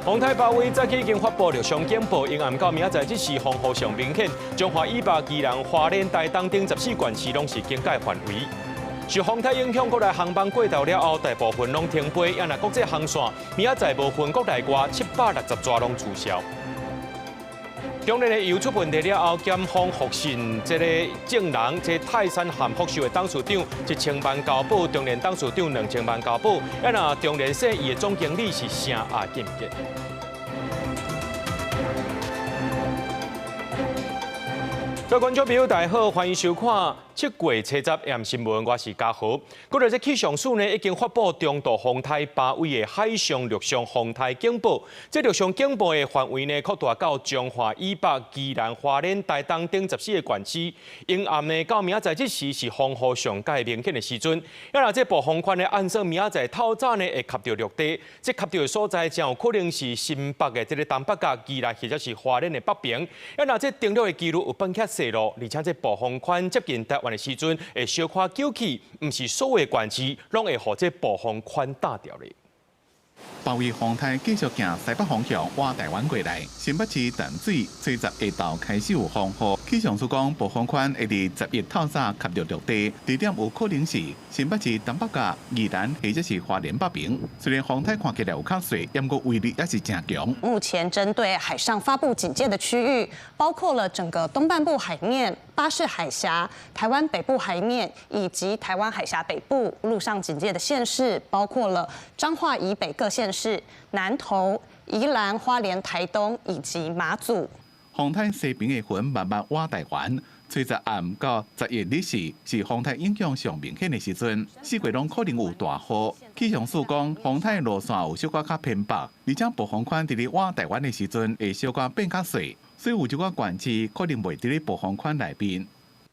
風颱巴威早起已經發布陸上警報，陰暗到明仔載這時風雨上明顯，彰化以北、宜蘭、花蓮、台東等14縣市攏是警戒範圍。受風颱影響，國內航班過頭了後，大部分攏停飛，啊若國際航線，明仔載無分國內外760逝攏取消。中聯的油出問題了後，檢方復審這个證人，這泰山含福壽的董事長1000萬交保，中聯董事長2000萬交保。啊若中聯說伊的總經理是啥啊？記毋記？各位觀眾朋友，大家好，歡迎收看7月70 M 新聞，我是嘉豪。過來這氣象署呢，已經發布中度風颱巴威的海上、陸上風颱警報。這陸上警報的範圍呢，擴大到彰化以北、宜蘭、花蓮、台東等14個縣市。陰暗呢，到明仔載這時是風雨上蓋明顯的時陣。啊，若這暴風圈呢，按算明仔載透早呢會及著陸地，這及著的所在真有可能是新北的這个東北角、宜蘭或者是花蓮的北邊。啊，若這登陸的幾率有變較細咯，而且這暴風圈接近台灣的時陣會小可糾起，毋是所有縣市攏會予這暴風圈打著咧。巴威風颱繼續行西北方向，倚台灣過來。新北市淡水初十下晝開始有風雨，氣象署講暴風圈會佇11透早及著陸地，地點有可能是新北市東北角、宜蘭或者是花蓮北爿。雖然風颱看起來有較細，毋過威力也是誠強。目前針對海上發布警戒的區域，包括了整個東半部海面、巴士海峽、台灣北部海面以及台灣海峽北部。陸上警戒的縣市包括了彰化以北各縣市、南投、宜蘭、花蓮、台東以及馬祖。風颱西邊的雲慢慢倚台灣，初十暗到11日時是風颱影響上明顯的時陣，四月攏可能有大雨。氣象署講，風颱路線有小可較偏北，而且暴風圈佇咧倚台灣的時陣會小可變較細，所以有一寡縣市可能袂佇咧暴風圈內面。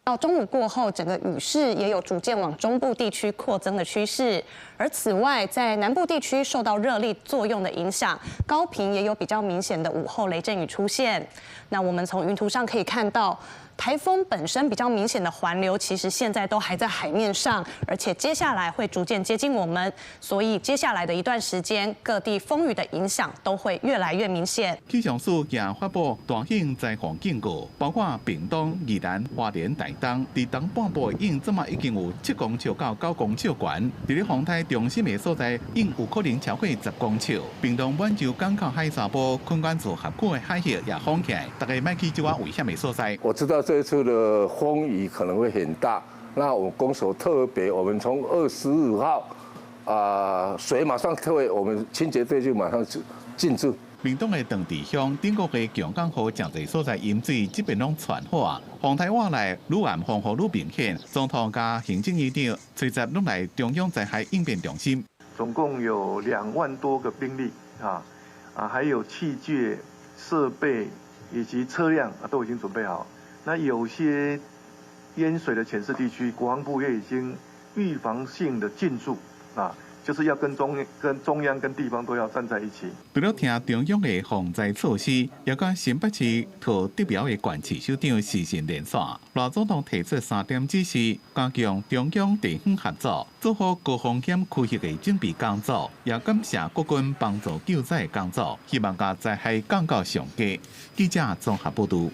到中午過後，整個雨勢也有逐漸往中部地區擴增的趨勢。而此外，在南部地區受到熱力作用的影響，高屏也有比較明顯的午後雷陣雨出現。那我們從雲圖上可以看到，颱風本身比較明顯的環流，其實現在都還在海面上，而且接下來會逐漸接近我們，所以接下來的一段時間，各地風雨的影響都會越來越明顯。氣象署也發布大型災防警告，包括屏東、宜蘭、花蓮、台東，佇東半部的湧這馬已經有7公尺到9公尺懸，佇咧風颱中心的所在，湧有可能超過10公尺。屏東滿洲港口海沙埔、崑管處轄區的海域也封起來，大家莫去這寡危險的所在。我知道這次的風雨可能會很大，那我公所特別，我們從25號啊，水馬上退，我們清潔隊就馬上進駐。屏東的長治鄉頂個月強降雨，誠濟所在淹水，這邊攏傳化。風颱倚來，愈暗風雨愈明顯。總統佮行政院長隨即攏來中央災害應變中心。總共有2萬多個兵力啊啊，還有器具設備以及車輛啊，都已經準備好。那有些淹水的淺勢地區，國防部也已經預防性的進駐啊。就是要跟中央跟地方都要站在一起。除了聽中央的防災措施，也佮新北市桃竹苗的縣市首長視訊連線。賴總統提出三點指示，加強中央地方合作，做好高風險區域的準備工作，也感謝國軍幫助救災的工作，希望共災害降到上低。記者綜合報導。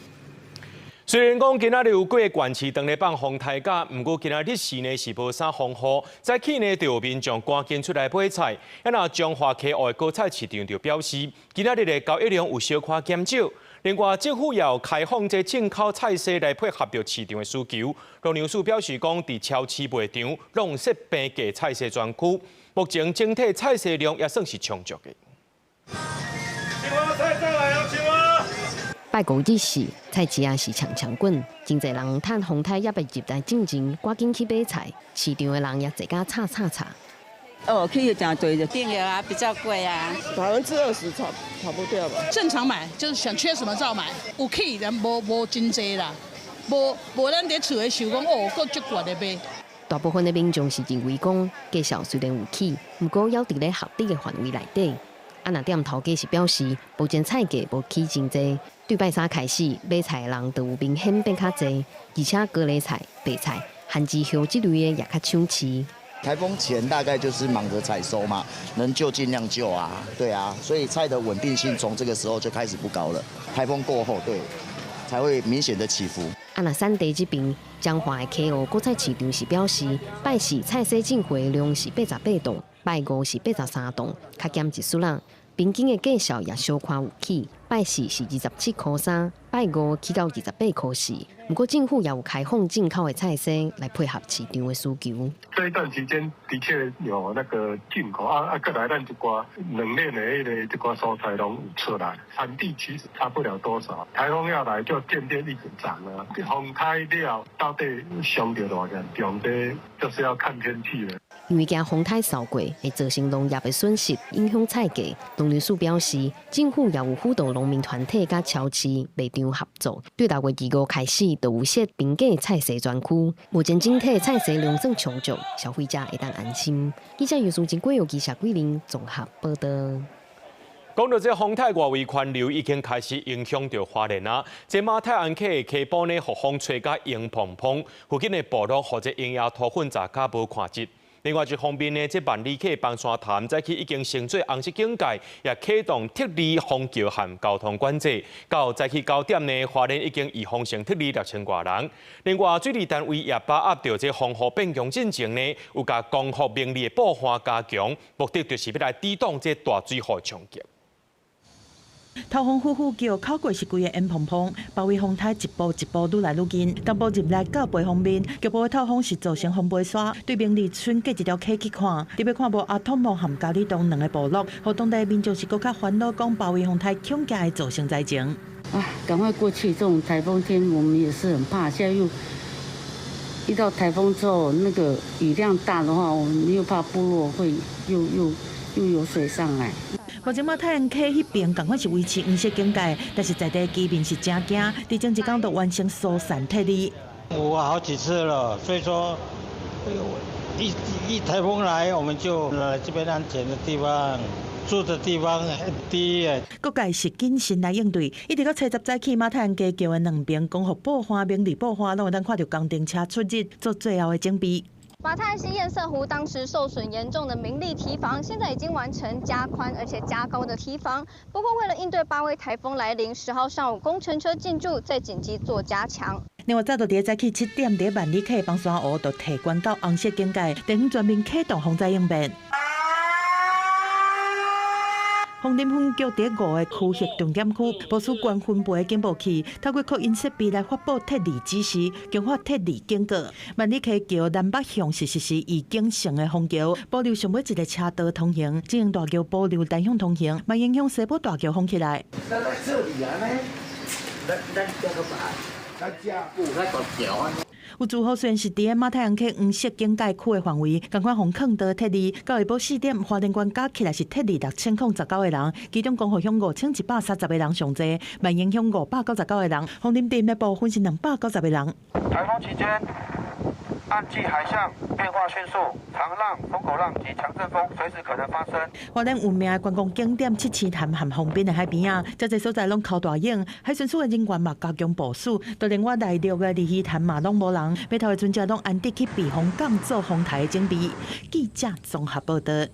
雖然講今仔日有幾个縣市當咧放風颱假，毋過今仔日時呢是無啥風雨。早起呢就有民眾趕緊出來買菜。啊若彰化溪湖的果菜市場就表示，今仔日的交易量有小可減少。另外，政府也有開放這進口菜蔬來配合著市場的需求。農糧署表示講，佇超市賣場攏設平價菜蔬專區，目前整體菜蔬量也算是充足的。拜五日時，菜市仔是長長滾，真濟人趁風颱猶未入來進前，趕緊去買菜。市場的人也濟甲吵吵吵。哦，起價誠濟就定了啊，比較貴啊，20%跑不掉吧？正常買，就是想缺什麼照買。有起但無真濟啦，無咱佇厝的想講哦，閣足貴的買。大部分的民眾是認為講，價數雖然有起，毋過猶佇咧合理的範圍內底。啊，若店頭家是表示，目前菜價無起真濟，對拜三開始買菜的人就有明顯變較濟，而且高麗菜、白菜、番薯葉這類的也較搶市。颱風前大概就是忙着採收嘛，能救盡量救啊，對啊，所以菜的穩定性從這個時候就開始不高了。颱風過後，對，才會明顯的起伏。啊，若產地這邊，彰化的溪湖果菜市場是表示，拜四菜市進貨量是88噸，拜五是83噸，較減一絲仔。平均的價數也小可有起，拜四是27塊3，拜五起到28塊4。毋過政府也有開放進口的菜市來配合市場的需求。這一段期間的確有那個進口啊啊，閣來咱一寡冷鏈的彼个這寡蔬菜攏有出來，產地其實差不了多少。颱風要來就漸漸一直漲啦。風颱了到底傷著偌嚴重，這就是要看天氣了。因為驚風颱掃過會造成農業的損失，影響菜價。農林署表示，政府也有輔導農民團體佮超市賣場合作，對6月25開始就有設平價菜市專區。目前整體菜市量算充足，消費者會當安心。記者尤淑珍、郭友記謝桂玲綜合報導。講到這風颱外圍環流已經開始影響著花蓮啊！這馬太安溪的溪埔呢，予風吹甲湧澎澎，附近的部落予這鷹仔塗糞雜較無看質。另外一方面呢，這萬里溪崩山潭早起已經升做紅色警戒，也啟動撤離封橋和交通管制。到早起9點呢，花蓮已經預防性撤離6000外人。另外，水利單位也把握著這風雨變強進前呢，有共光復明里的布岸加強，目的就是欲來抵擋這大水雨衝擊。透風呼呼叫，口過是規个煙蓬蓬，包圍風颱一步一步愈來愈近。東部入來到背風面，局部的透風是造成風飛沙。對明里村隔一條溪去看，特別看無阿統木和嘉里東兩个部落，予當地民眾是閣較煩惱，講包圍風颱恐驚會造成災情。啊，趕快過去！這種颱風天，我們也是很怕。現在又遇到颱風之後，那個雨量大的話，我們又怕部落會又有水上來。目前馬太安溪彼邊仝款是維持黃色警戒，但是在地居民是真驚，佇前一工就完成疏散撤離。有好幾次了，所以說一颱風來，我們就來這邊安全的地方，住的地方很低。各界是謹慎來應對，一直到初十早起，馬太安溪橋的兩邊，光復布岸、明里布岸，攏會當看著工程車出入，做最後的準備。馬太鞍溪堰塞湖當時受損嚴重的明利堤防，現在已經完成加寬而且加高的堤防。不過，為了應對八威颱風來臨，10號上午工程車進駐，再緊急做加強。另外，早就佇早起7點，佇萬里溪崩山湖就提懸到紅色警戒，地方全面啟動風災應變。豐林分局佇五个區域重點區部署高分貝警報器，透過擴音設備來發布撤離指示，強化撤離警告。萬里溪橋南北向是實施預警性的封橋，保留上尾一个車道通行，正榮大橋保留單向通行，嘛影響西埔大橋封起來。咱這裡啊呢，咱這個咱這有較大橋啊。有住戶雖然是佇馬太鞍溪黃色警戒區的範圍，仝款予勸導撤離。到下晡4點，花蓮縣加起來是撤離6019個人，其中光復鄉5130個人上濟，萬榮鄉599個人，鳳林鎮的部分是290個人。颱風期間，岸際海象變化迅速，長浪、風口浪及強陣風隨時可能發生。花蓮有名的觀光景點七星潭和豐濱的海邊仔，遮濟所在攏剾大湧，海巡署的人員嘛加強部署，就連我來遛的鯉魚潭嘛攏無人，碼頭的船隻攏安置去避風港做風颱的準備。記者綜合報導。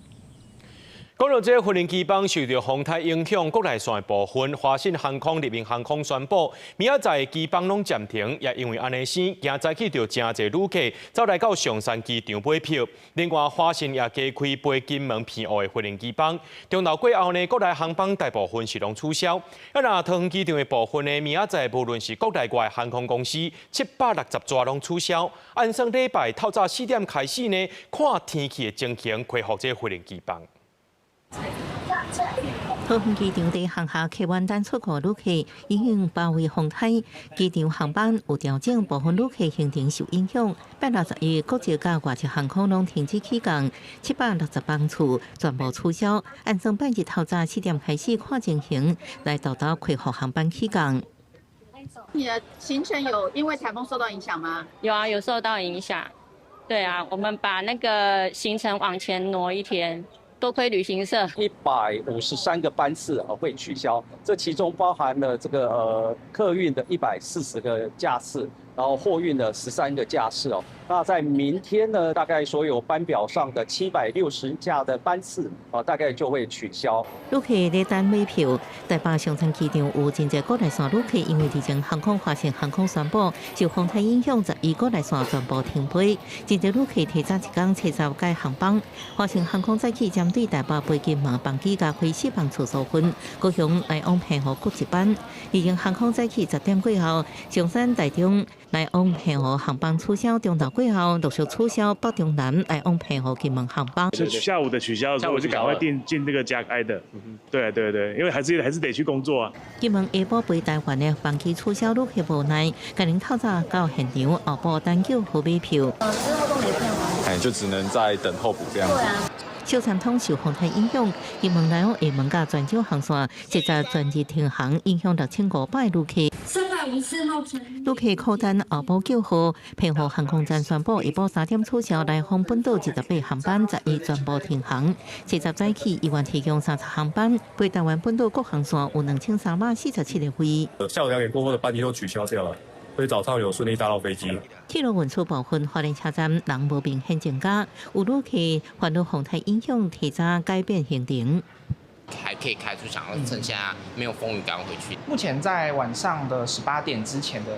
講到這個飛機班受著風颱影響，國內線的部分，華信航空、立榮航空宣布，明仔載機班攏暫停，也因為按呢生，今早起就誠濟旅客走來到松山機場買票。另外，華信也加開飛金門澎湖的飛行機班。中晝過後呢，國內航班大部分是攏取消。啊，若桃園機場的部分呢，明仔載無論是國內外航空公司，760座攏取消。按算禮拜透早4點開始呢，看天氣的情形，恢復這飛行機班。桃園機場佇航廈客運等出國旅客，因應八威風颱，機場航班有調整，部分旅客行程受影響。拜61，國籍佮外籍航空攏停止起降，760班次全部取消。按算拜日透早4點開始看情形，來沓沓恢復航班起降。你的行程有因為颱風受到影響嗎？有啊，有受到影響。對啊，我們把那個行程往前挪一天。多虧旅行社，153個班次啊會取消，這其中包含了這個客運的140個架次，然後貨運的13個架次哦。那在明天呢，大概所有班表上的760架的班次啊，大概就會取消。旅客咧等買票，台北松山機場有真濟國內線旅客，因為日榮航空、華信航空宣布受風颱影響，11國內線全部停飛。真濟旅客提早一工提早改航班。華信航空早起針對台北飛金門班機加開4班次蘇芬，高雄來往澎湖閣一班。日榮航空早起10點過後，松山、台中來往澎湖航班取消，中晝過後陸續取消北中南來往澎湖金門航班。是下午的取消的時候，我就趕快訂進那個加開的。對對對，因為還是得去工作啊。金門下晡飛台灣的班機取消，旅客無奈，改能透早到現場候補等叫號碼票。之後都沒變嗎？哎，就只能再等候補這樣子。對啊。小三通受風颱影響，金門來往廈門佮泉州航線，實在全日停航，影響6500旅客。354號旅客苦等候補叫號，澎湖航空站宣布下晡3點取消來訪本島28航班，11全部停航。70早起猶原提供30航班，飛台灣本島各航線有2347個位。下午2點過後的班機都取消掉了。所以早上有順利搭到飛機。鐵路運輸部分，花蓮車站人無明顯增加，有旅客煩惱風颱影響，提早改變行程。還可以開出，想要趁現在沒有風雨趕回去。目前在晚上的18點之前的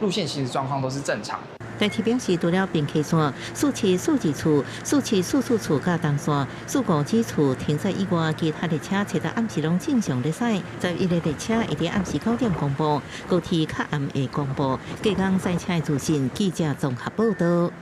路線，其實狀況都是正常。台鐵表示，除了平溪線、474-2處、474-4處佮東線、452處停駛以外，其他列車七日暗時攏正常咧駛。11個列車會佇暗時9點公布，高鐵較暗會公布。隔工賽車的資訊，記者綜合報導。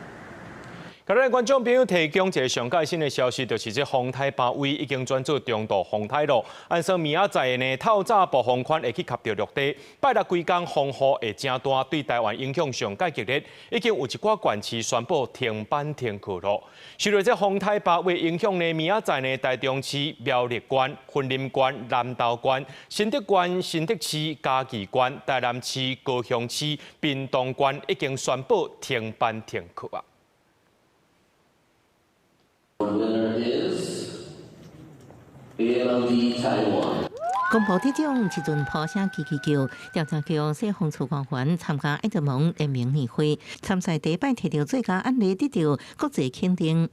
共咱觀眾朋友提供一个上蓋新的消息，就是這風颱巴威已經轉做中度風颱咯。按算明仔載呢，透早暴風圈會去𤆬著陸地，拜六規工風雨會誠大，對台灣影響上蓋激烈。已經有一寡縣市宣布停班停課咯。受著這風颱巴威影響呢，明仔載呢，台中市、苗栗縣、雲林縣、南投縣、新竹縣、新竹市、嘉義縣、台南市、高雄市、屏東縣已經宣布停班停課啊。 Winner is AMLD Taiwan。公布得獎，一陣破聲嘰嘰叫，調查局洗防處官員參加愛德蒙聯名年會，參賽第一擺提著最佳案例得著國際肯定。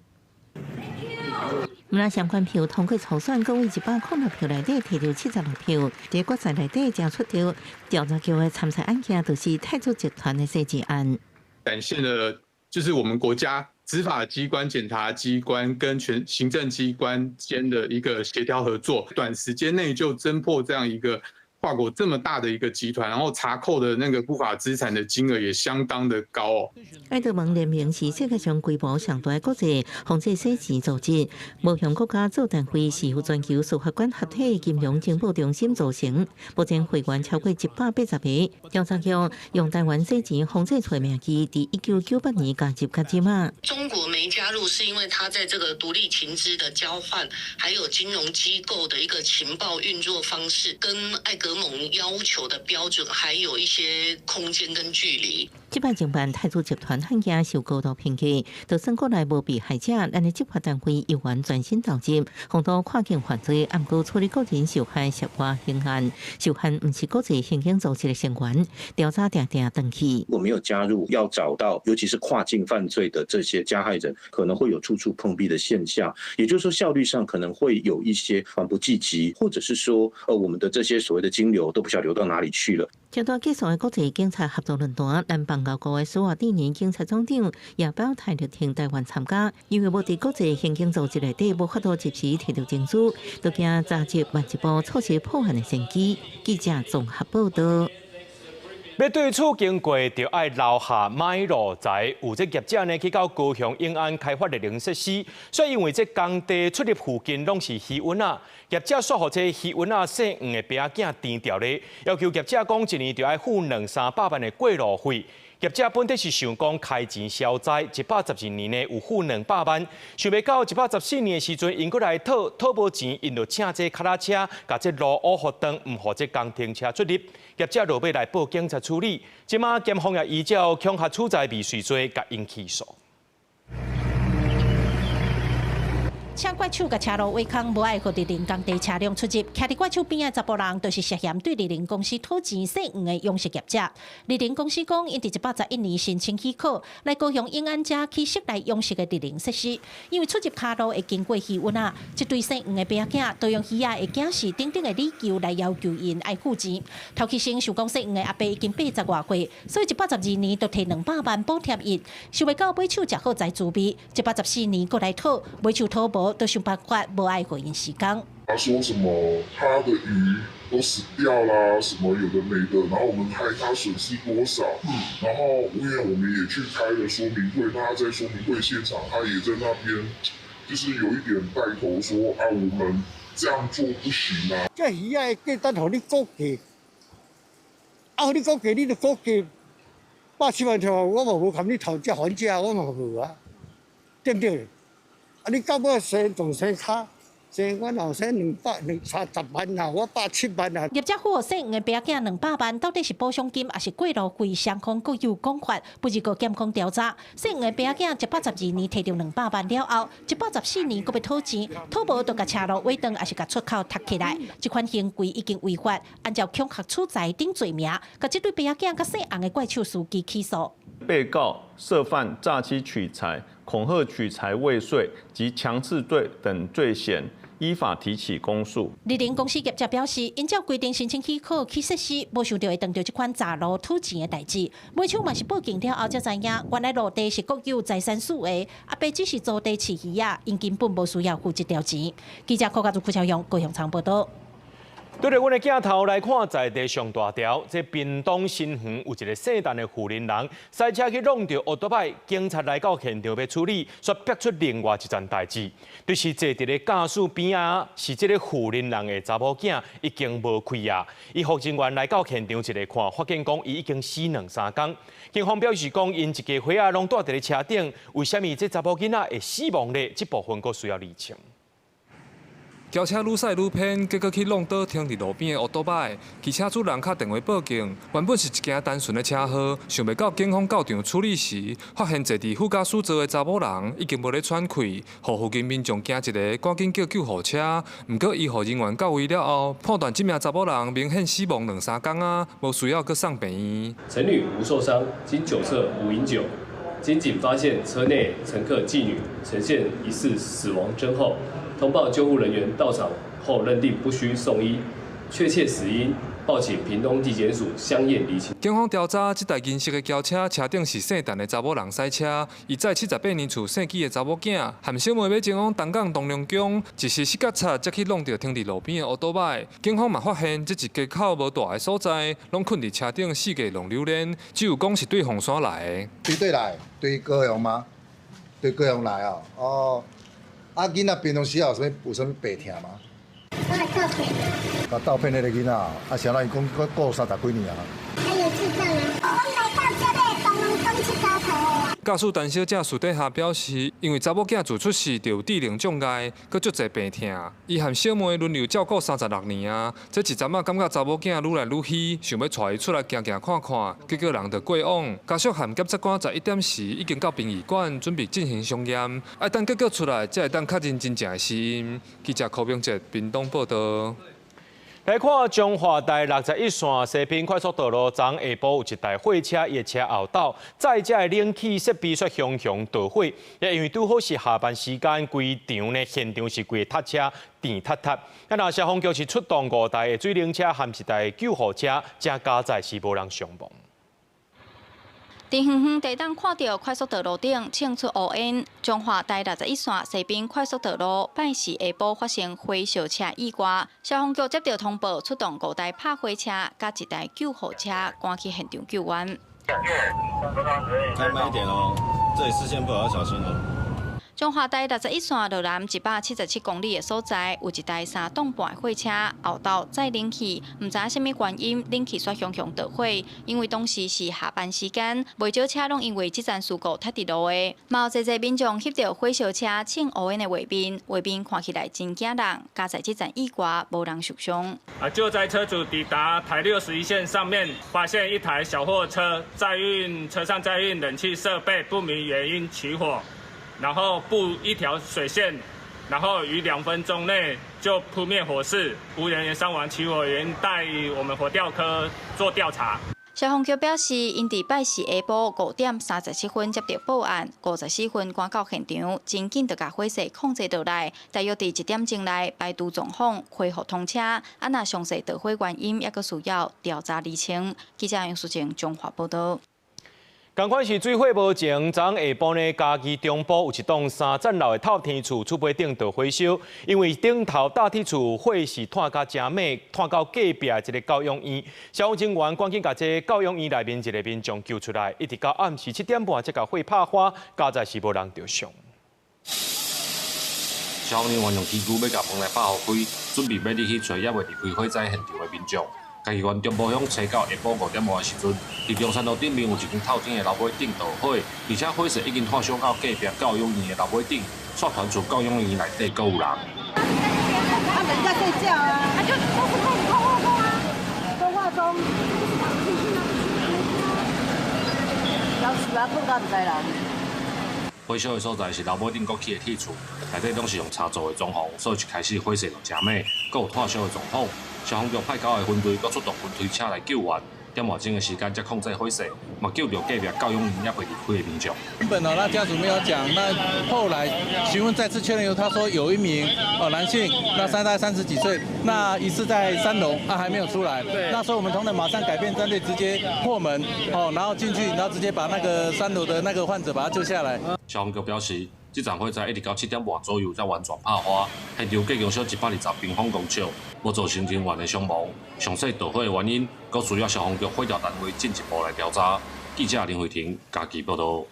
毋但相關票通過初選，閣以106票內底提著76票，佇決賽內底才出著調查局的參賽案件，就是太子集團的洗錢案。展現了就是我們國家執法機關、檢察機關跟全行政機關間的一個協調合作，短時間內就偵破這樣一個跨國這麼大的一個集團，然後查扣的那個不法資產的金額也相當的高哦。愛德蒙聯盟是世界上規模上大的國際防制洗錢組織，無向國家做單位，是由全球司法管轄體金融情報中心組成，目前會員超過180個。調查局用台灣洗錢防制處名義，佇1998年加入到這馬。中國沒加入，是因為它在這個獨立情資的交換，還有金融機構的一個情報運作方式，跟艾格蒙要求的標準還有一些空間跟距離。這擺偵辦太子集團案件受高度評價，就算國內無被害者，咱的執法單位猶原專心投入，防堵跨境犯罪，毋過處理個人受害涉外刑案，受害毋是國際刑警組織的成員，調查定定轉去。如果沒有加入，要找到尤其是跨境犯罪的這些加害人，可能會有處處碰壁的現象。也就是說，效率上可能會有一些緩不濟急，或者是說，我們的這些所謂的金流都不曉得流到哪裡去了。這段結束的國際警察合作論壇，咱邦交國的蘇瓦蒂尼警察總長也表態力挺台灣參加，因為無佇國際刑警組織內底無法度及時提著證據，都驚早一慢一步錯失破案的先機。記者綜合報導。欲對厝經過，就愛留下買路財。有這業者呢，去到高雄永安開發熱能設施，所以因為這工地出入附近攏是魚塭仔，業者煞予這魚塭仔生黃的耙仔囝填著咧，要求業者講一年就愛付兩三百萬的過路費。業者本底是想講開錢消災，112年呢有付200萬，想袂到114年的時陣，𪜶閣來討，討無錢，𪜶就請這跤踏車，共這路烏予斷，毋予這工程車出入。業者落尾來報警察處理，這馬檢方也依照恐嚇取財未遂罪，共𪜶起訴。車怪手共車路圍空，無愛予麗玲工地車輛出入。徛佇怪手邊仔查埔人，就是涉嫌對麗玲公司討錢洗黃的養殖業者。麗玲公司講，𪜶佇111年申請許可，來高雄永安遮起室內養殖的麗玲設施，因為出入跤路會經過魚塭仔，這對姓黃的爸仔囝，都用魚仔的囝婿等等的理由來要求𪜶愛付錢。頭起先想講姓黃的阿伯已經80外歲，所以112年就提200萬補貼伊，想袂到買手食好在滋味，114年閣來討，買手討無，都想辦法無愛予𪜶時間。他說什麼他的魚都死掉啦，什麼有的沒的，然後我們害他損失多少？然後因為我們也去開了說明會，那他在說明會現場，他也在那邊，就是有一點帶頭說啊，我們這樣做不行啊。這魚仔的價值予你估價，啊，予你估價，你就估價170萬條，我嘛無含你討價還價，我嘛無啊，對不對？啊，你到尾生總生跤。我老生230萬啦，我170萬啦。業者付予姓黃的爸仔囝200萬，到底是補償金，抑是過路費？雙方各有講法，不過檢控調查。姓黃的爸仔囝112年提著200萬了後，114年閣欲討錢，討無就共車路尾斷，抑是共出口踢起來。這款行為已經違法，按照恐嚇取財等罪名，共這對爸仔囝佮姓黃的怪手司機起訴。被告涉犯詐欺取財、恐嚇取財未遂及強制罪等罪嫌，依法提起公訴。麗玲公司業者表示，𪜶照規定申請許可去設施，無想著會碰著這款詐路討錢的代誌。買手嘛是報警了後才知影，原來路地是國有財產署的，阿伯只是租地飼魚仔，𪜶根本無需要付這條錢。記者柯家祖、郭超勇高雄場報導。對著阮的鏡頭來看，在地上大條，這屏東新園有一个姓陳的婦人人，駛車去挵著歐多擺，警察來到現場欲處理，煞逼出另外一層代誌。就是坐佇咧駕駛邊仔，是這个婦人人的查某囝已經無氣啊！醫護人員來到現場一个看，發現講伊已經死兩三工。警方表示講，𪜶一家伙仔攏蹛佇咧車頂，為啥物這查某囡仔會死亡咧？這部分閣需要釐清。轎車愈駛愈偏，結果去挵倒停佇路邊的烏多擺。汽車主人敲電話報警，原本是一件單純的車禍，想袂到警方到場處理時，發現坐佇副駕駛座的查某人已經無咧喘氣，予附近民眾驚一下，趕緊叫救護車。毋過醫護人員到位了後，判斷這名查某人明顯死亡兩三工啊，無需要閣送病院。陳女無受傷，經酒測無飲酒，經警發現車內乘客繼女呈現疑似死亡徵候。通報救護人員到場後，認定不需送醫，確切死因報請屏東地檢署相驗釐清。警方調查，這台銀色的轎車車頂是姓陳的查某人駛車，伊載78年厝姓紀的查某囝，和小妹欲前往東港東龍宮，一時失覺察，才去挵著停佇路邊的烏多擺。警方嘛發現，這一街口無大的所在，攏睏佇車頂四界弄榴蓮，只有講是對鳳山來的。對佗來？對高雄嗎？對高雄來哦，哦。啊，囡仔平常時有啥物有啥物病痛嗎？共鬥騙彼个囡仔，啊，啥人伊講閣顧30幾年啊？還有智障啊！我來到這裡，東龍宮去高頭。駕駛陳小姐私底下表示，因為查某囝自出世就有智能障礙，閣足濟病痛。伊和小妹輪流照顧36年啊，這一陣仔感覺查某囝愈來愈虛，想欲帶伊出來行行看看，結果人就過往。家屬和檢察官11點時已經到殯儀館準備進行相驗，愛等結果出來，才會當確認真正的死因。記者柯明哲屏東報導。來看彰化台61線西濱快速道路，昨下晡有一台貨車，伊的車後斗載這的冷氣設備煞雄雄著火，也因為拄好是下班時間，規場呢現場是規個塞車，甜塌塌。啊，若消防局是出動5台的水冷車和一台救護車，才佳哉是無人傷亡。佇遠遠地當看著快速道路頂衝出烏煙，彰化台61線西濱快速道路拜四下晡發生火燒車意外，消防局接到通報，出動5台拍火車佮一台救護車，趕去現場救援。開慢一點哦，這裡視線不好，要小心哦。彰化台61線落南177公里的所在，有一台3棟半的貨車後斗載冷氣，毋知啥物原因，冷氣煞雄雄著火。因為當時是下班時間，袂少車攏因為這層事故塞佇路的。嘛有濟濟民眾翕著火燒車衝烏煙的畫面，畫面看起來真驚人。佳哉這層意外無人受傷。啊！救災車組抵達台61線上面，發現一台小貨車載運車上載運冷氣設備，不明原因起火。然後佈一條水線，然後於2分鐘內就撲滅火勢，無人員傷亡，起火原因待我們火調科做調查。消防局表示，𪜶佇拜四下晡5點37分接到報案，54分趕到現場，真緊就共火勢控制落來。大約佇1點鐘內排除狀況，恢復通車。啊，若詳細著火原因，猶閣需要調查釐清。記者楊淑靜綜合報導。仝款是水火無情，昨昏下晡呢，嘉義中部有一棟三層樓的透天厝，厝尾頂著火燒，因為頂頭搭鐵厝火勢湠甲誠猛，湠到隔壁一个教養院。消防人員趕緊共這教養院內面一个民眾救出來，一直到暗時7點半才共火拍花，佳哉是無人著傷。消防人員用機具欲共門來拍予開，準備欲入去揣猶未離開火災現場的民眾。嘉義縣中部鄉初九下晡5點外的時陣，佇中山路頂面有一間透天的樓尾頂著火，而且火勢已經湠燒到隔壁教養院的樓尾頂，煞傳出教養院內底閣有人。啊，人在睡覺啊！啊，就都是通通話中啊，通話中。老死啊，睏到毋知人。火燒的所在是樓尾頂閣起的鐵厝，內底攏是用柴做的裝潢，所以一開始火勢就誠猛，閣有湠燒的狀況。消防局派九个分隊，閣出動噴推車來救援。點外鐘的時間才控制火勢，嘛救著隔壁教養院猶未離開的民眾。原本哦，那家屬沒有講，那後來詢問再次確認以後，他說有一名哦男性，那大概30幾歲，那疑似在三樓，他還沒有出來。那時候我們同仁馬上改變戰略，直接破門哦，然後進去，然後直接把那個三樓的那個患者把他救下來。消防局表示，這場火災一直到7點半左右才完全拍花，現場計共燒120平方公尺，無造成人員的傷亡。詳細著火的原因，閣需要消防局火調單位進一步來調查。記者林慧婷嘉義報導。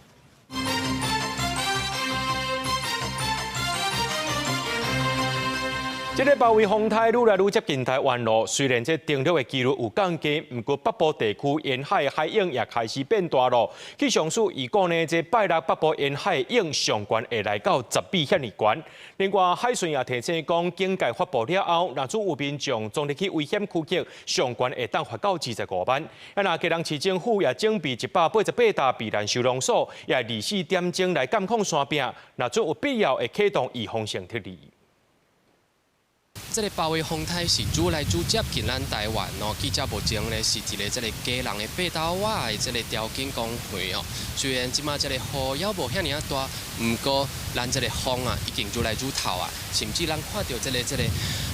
這个包圍風颱愈來愈接近台灣囉，雖然這登陸的幾率有降低，毋過北部地區沿海海湧也開始變大囉。氣象署預估呢，這拜六北部沿海湧上懸會來到10米遐爾懸。另外，海巡也提醒講，警戒發布了後，若有民眾撞入去危險區域，上懸會當罰到25萬。啊，若基隆市政府也準備188棟避難收容所，也24點鐘來監控山壁，若有必要會啟動預防性撤離。這个包圍風颱是愈來愈接近咱台灣哦。記者目前咧是佇咧這个基隆的爬頭仔的這个潮境公園哦。雖然這馬這个雨猶無遐爾仔大，毋過咱這个風啊已經愈來愈透啊，甚至咱看著這个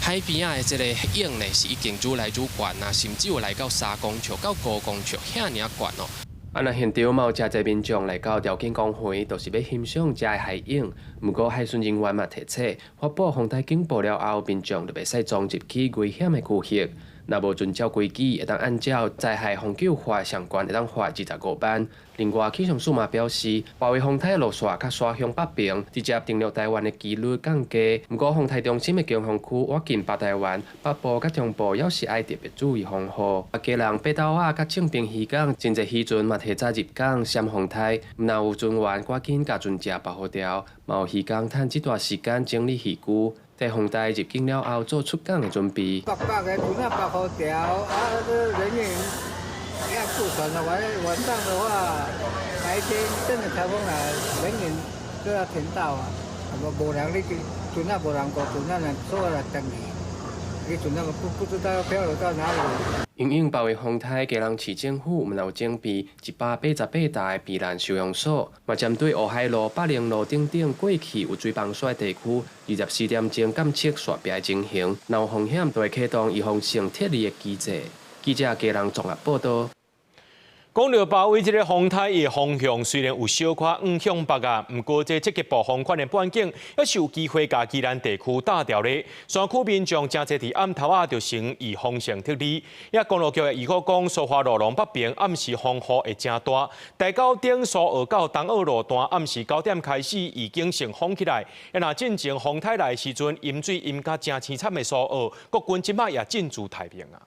海邊仔的這个湧咧是已經愈來愈懸啊，甚至有來到3公尺到5公尺遐爾懸哦。啊，若現場嘛有誠濟民眾來到潮境公園，就是欲欣賞遮的海湧。毋過海巡人員嘛提醒，發布風颱警報了後，民眾就袂使衝入去危險的區域。若無遵照規矩，會當按照災害防救法上懸會當罰25萬。另外，氣象署嘛表示，外圍風颱路線較徙向北邊，直接登陸台灣的幾率降低。毋過，風颱中心的強風區倚近北台灣，北部佮中部猶是愛特別注意防護。啊，基隆爬頭仔佮正爿漁港，真濟漁船嘛提早入港閃風颱，毋但有船員趕緊共船隻包好牢，嘛有漁工趁這段時間整理漁具。在風台入境了後做出港的準備。北北的船仔包好牢，啊，這人員要顧船的，晚上的話，白天真的颱風來，人員都要停到啊，無人你船仔無人顧，船仔若所來等去，你船仔不知道要漂流到哪裡。因應包圍風颱，基隆市政府嘛有準備188棟的避難收容所，嘛針對烏海路、北寧路等等過去有水崩紲的地區，24點鐘監測紲壁的情形，若有風險，就會啟動預防性撤離的機制。記者基隆綜合報導。講著包圍這个風颱的方向雖然有小可向向北啊，毋過這積極暴風圈的半徑，猶是有機會共宜蘭地區打著咧。山區民眾誠濟佇暗頭仔就先預防性撤離。也公路局的預估講，蘇花路廊北爿暗時風雨會誠大，大溝頂蘇澳到東澳路段暗時9點開始已經先封起來。啊，若進前風颱來的時陣，淹水淹甲誠悽慘的蘇澳，國軍這擺也進駐太平啊。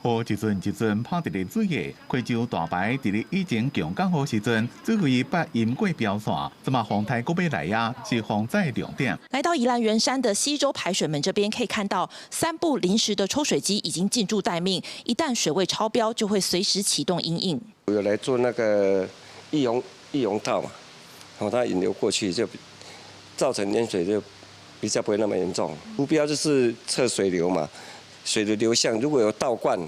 雨一陣一陣拍佇咧水下，溪州大排佇咧以前強降雨時陣，水位捌淹過標線，這馬風颱閣欲來啊，是防災重點。來到宜蘭員山的溪州排水門這邊，可以看到三部臨時的抽水機已經進駐待命，一旦水位超標，就會隨時啟動因應。有來做那個溢洪道嘛，然後它引流過去就造成淹水就比較不會那麼嚴重。浮標就是測水流嘛，水的流向如果有倒灌，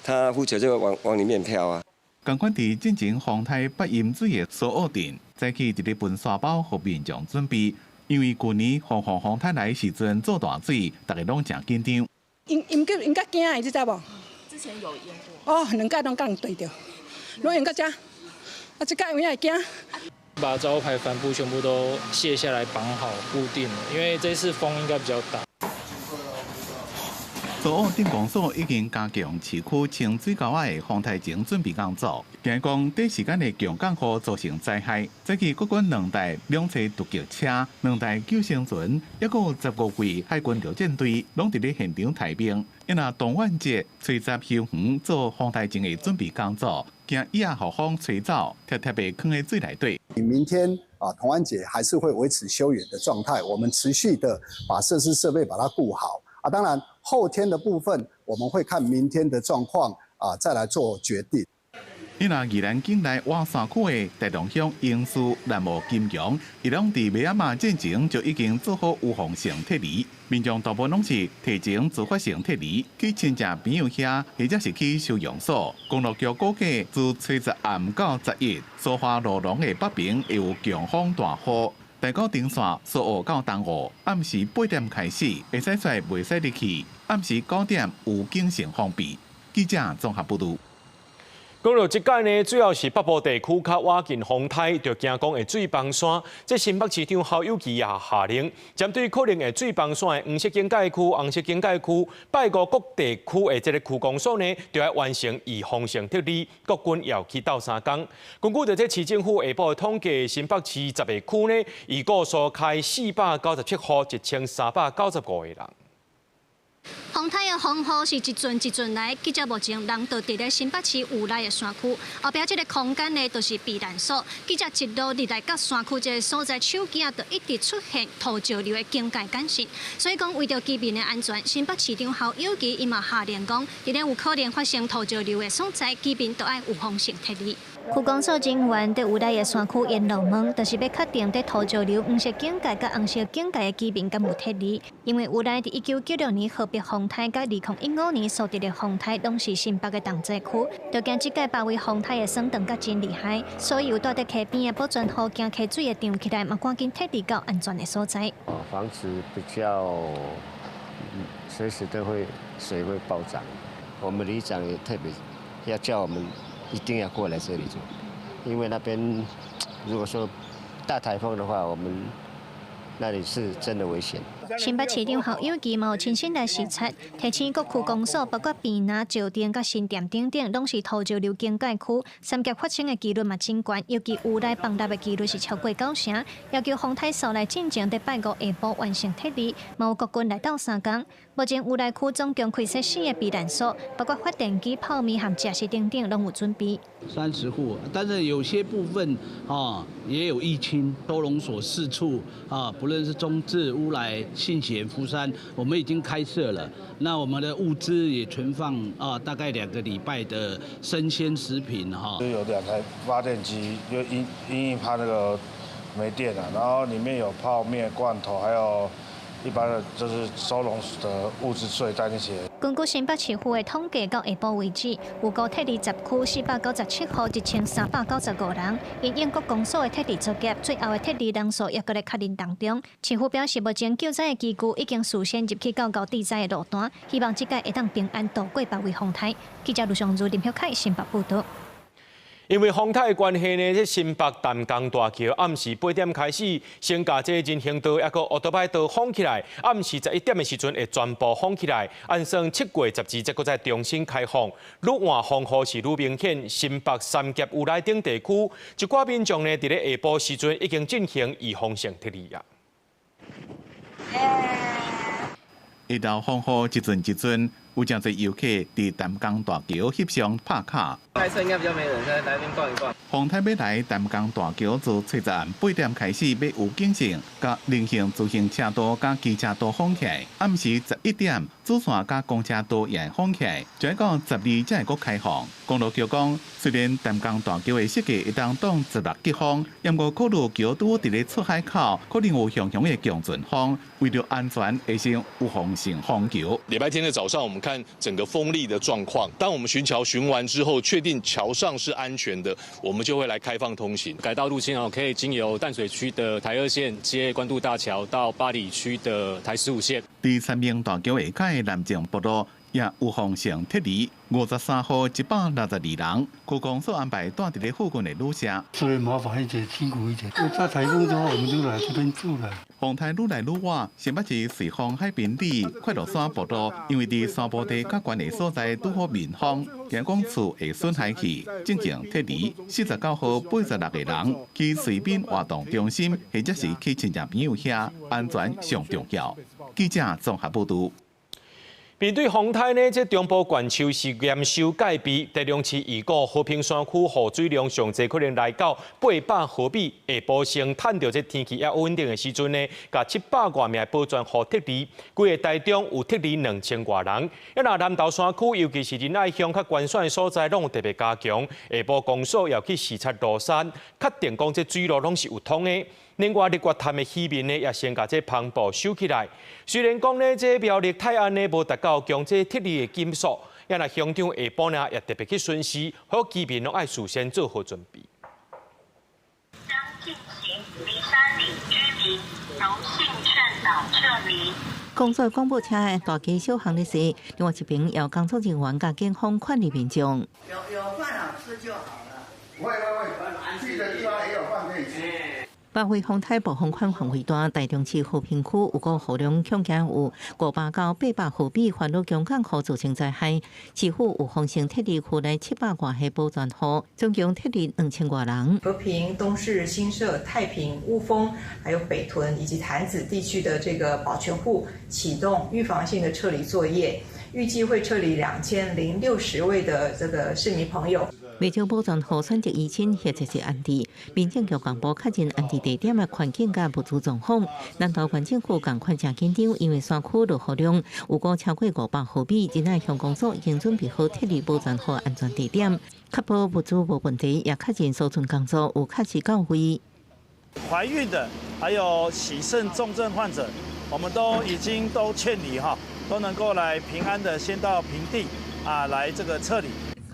它浮球就會往裡面飄啊。仝款佇進前風颱北淹水的蘇澳鎮，早起佇咧分沙包予民眾準備，因為舊年風風風颱來時陣做大水，大家攏誠緊張。淹淹叫淹較驚的，你知無？之前有淹過。哦，兩屆攏共人對著，攏淹到遮，啊，這屆有影會驚。把招牌帆布全部都卸下來綁好固定了，因為這次風應該比較大。蘇澳鎮公所已經加強市區清水溝仔的風颱前準備工作，驚講短時間的強降雨造成災害。早起國軍兩台兩冊突擊車、兩台救生船，抑閣有15位海軍陸戰隊，攏佇咧現場待命。因若同安節吹襲休園做風颱前的準備工作，驚伊仔予風吹走，貼貼袂囥佇水內底。明天啊，同安節還是會維持休園的狀態，我們持續的把設施設備把它顧好。啊，當然後天的部分，我們會看明天的狀況啊，再來做決定。伊若宜蘭境內挖山區的大同鄉英蘇、南無金強，伊攏佇麥仔馬進前就已經做好預防性撤離，民眾大部分攏是提前自發性撤離，去親戚朋友遐，或者是去收容所。公路局估計，自初十暗到11，蘇花羅龍的北邊會有強風大雨。大埔頂線蘇澳到東澳，暗時8點開始會使出來，袂使入去。暗時9點有警性封閉。記者綜合報導。講到這屆呢，主要是北部地區較倚近風颱，就驚講會水崩山。這新北市長侯友宜也下令，針對可能會水崩山的黃色警戒區、紅色警戒區，拜五各地區的這个區公所呢，就愛完成預防性撤離。國軍也去鬥相共。根據著這市政府下晡的統計，新北市10个區呢，預估疏開497戶，1395個人。風颱的風雨是一陣一陣來，記者目前人就佇咧新北市烏來的山區，後壁這个空間呢，就是避難所。記者一路入來到山區這个所在，手機啊就一直出現土石流的警戒簡訊。所以講，為著居民的安全，新北市長侯友宜伊嘛下令講，佇咧有可能發生土石流的所在，居民都愛預防性撤離。區公所人員佇烏來的山區沿路問，就是欲確定佇土石流黃色警戒佮紅色警戒的居民敢有撤離，因為烏來佇1996年河北風颱佮2015年蘇德的風颱，攏是新北的重災區，就驚這屆八位風颱的霜凍閣真厲害，所以有住佇溪邊的保全戶驚溪水會漲起來，嘛趕緊撤離到安全的所在。房子比較隨時都會水會暴漲，我們里長也特別要叫我們一定要過來這裡住，因為那邊如果說大颱風的話，我們那裡是真的危險。新北市長侯友宜嘛有親身來視察，提醒各區公所，包括屏南、石碇、佮新店等等，攏是土石流警戒區，三峽發生的幾率嘛真懸，尤其烏來崩塌的幾率是超過9成。要求風颱掃來進前，佇拜五下晡完成撤離，嘛有國軍來鬥相共。目前烏來區總共開設4個避難所，包括發電機、泡麵和食食等等，攏有準備。30戶，但是有些部分啊也有溢清，收容所4處啊，不論是中智、烏來、信賢、福山，我們已經開設了。那我們的物資也存放啊，大概2個禮拜的生鮮食品哈。有2台發電機，就因應怕那個沒電了，然後裡面有泡麵、罐頭，還有一般的就是收容的物資睡袋那些。根據新北市府的統計，到下晡為止，有高撤離10區497戶1395人。因應各公所的撤離作業，最後的撤離人數也閣咧確認當中。市府表示，目前救災的機具已經事先入去到高地災的路段，希望這屆會當平安度過八位風颱。記者盧尚如、林玉凱新北報道。因為風颱的關係呢，這新北淡江大橋暗時8點開始，先共這人行道抑閣烏多擺都封起來。暗時11點的時陣會全部封起來。按算7月12日閣再重新開放。愈晚風雨是愈明顯，新北三峽烏來等地區，一寡民眾呢，佇咧下晡時陣已經進行預防性撤離啊。下晝風雨一陣一陣，有誠濟遊客佇淡江大橋翕相拍卡。開車應該比較沒人，在來這邊逛一逛。風颱欲來，淡江大橋自初十暗8點開始欲預警性，共人行自行車道佮機車道封起來。暗時11點，主線佮公車道也會封起來，直到12才會閣開放。公路局講，雖然淡江大橋的設計會當擋16級風，毋過考慮橋拄佇咧出海口，可能有強強的強陣風，為著安全，會先預防性封橋。禮拜天的早上，我們看整個風力的狀況。當我們巡橋巡完之後，確定橋上是安全的，我們就會來開放通行。改道路線哦，可以經由淡水區的台二線接關渡大橋到八里區的台15線。佇三茗大橋下跤的南靖北路也預防性撤離53戶162人，區公所安排蹛佇咧附近的旅社。所以麻煩一點，辛苦一點。在颱風之後，我們就來這邊住了。風颱愈來愈倚，新北市瑞芳海濱里快樂山步道，因為佇山坡地較懸的所在拄好面風，驚講厝會損害去，進前撤離49戶86個人去瑞濱活動中心，或者是去親戚朋友遐，安全上重要。記者綜合報導。面對風颱呢，這中部縣市是嚴守戒備。台中市預估和平山區雨水量上濟可能來到800毫米，下晡先趁著這天氣猶穩定的時陣呢，共700外名保全戶撤離。規个台中有撤離2000外人。啊，若南投山區，尤其是仁愛鄉較懸險的所在，攏有特別加強。下晡公所也去視察路山，確定講這水路攏是有通的。另外，日月潭的漁民呢，也先共這帆布收起來。雖然講呢，這苗栗泰安呢無達到強制撤離的級數，啊若鄉長下晡呢也特別去巡視，予居民攏愛事先做好準備。將進行梨山里居民柔性勸導撤離。公所廣播車大街小巷咧踅，另外一邊有工作人員共警方勸離民眾。有有飯好吃就好了。會會會，去的地方也有飯可以吃。八月風颱暴風圈範圍大，台中市和平區預估雨量恐驚有500到800毫米，環魯強降雨造成災害。市府預防性撤離區內700外戶保全戶，總共撤離2000外人。和平、東勢、新社、太平、霧峰，還有北屯以及潭子地區的這個保全戶啟動預防性的撤離作業，預計會撤離2060位的這個市民朋友。袂少保全戶選擇移親或者是安置，民政局公布確認安置地點的環境佮物資狀況。南投縣政府仝款誠緊張，因為山區落雨量預估超過500毫米，仁愛鄉公所已經準備好撤離保全戶安全地點，確保物資無問題，也確認疏浚工作有確實到位。懷孕的，還有洗腎重症患者，我們都已經都勸離哈，都能夠來平安的先到平地啊，來這個撤離。